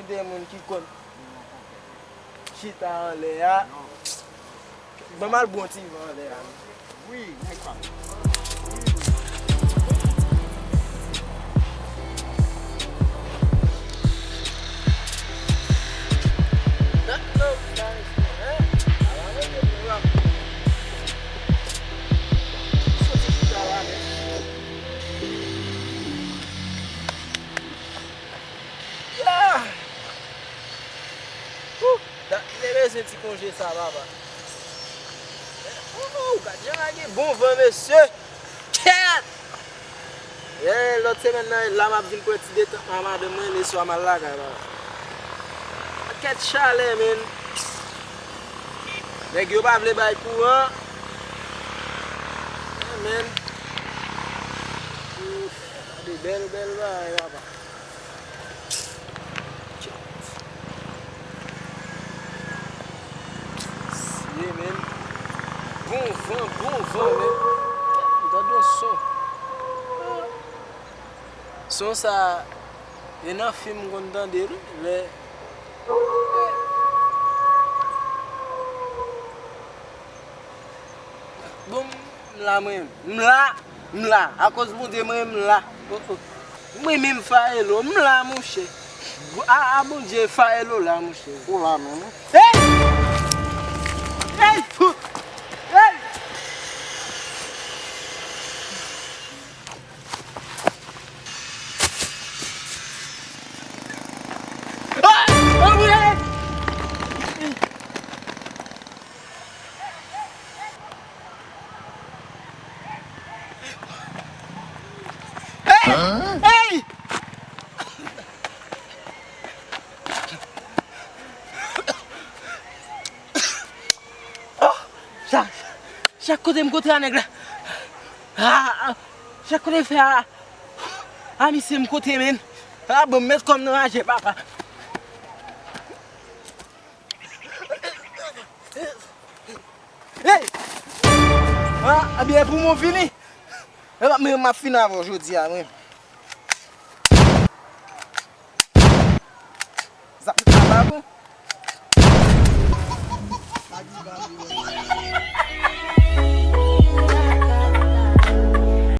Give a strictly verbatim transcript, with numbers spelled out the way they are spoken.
De moun ki konn chita anlè a. Ban m al bon ti van anlè a. Wi, nèg pa m. Ah! Wouh! Dat m te bezwen ti konje sa, papa. Wouh! Gad jan la gen bon van, mesye! Kèt! Yeah, lòt semèn nan, la m ap vin pran ti detant a madanm mwen, leswa m al lakay, papa. Kèt chalè, men. Nèg yo pa vle bay kouran. Yeah, men. Ouf, gade bèl, bèl bagay, papa. Siye, men. Bon van, bon van, men. M tande yon son. Son sa, e nan fim m konn tande l, lè Bon, m la mwen menm. M la, m la. Akoz Bondye mwen menm m la. Oh, oh. Mwen menm Faelo, m la monchè. A, a Bondye Faelo la monchè. Ou la menm. Hey! Hey! Fou! Hey! Ah! Ah, wi! Hey! Hey! Oh! Chak, chak kote m kontre a nèg la. Ah, ah, chak kote m fè a. Ah, misye m kote, men. Ah, bon, m met kò m nan raje, papa. Hey! Ah, ebyen, pou mwen vini. E pa mwen, m ap fini avè w jodi a, mwen.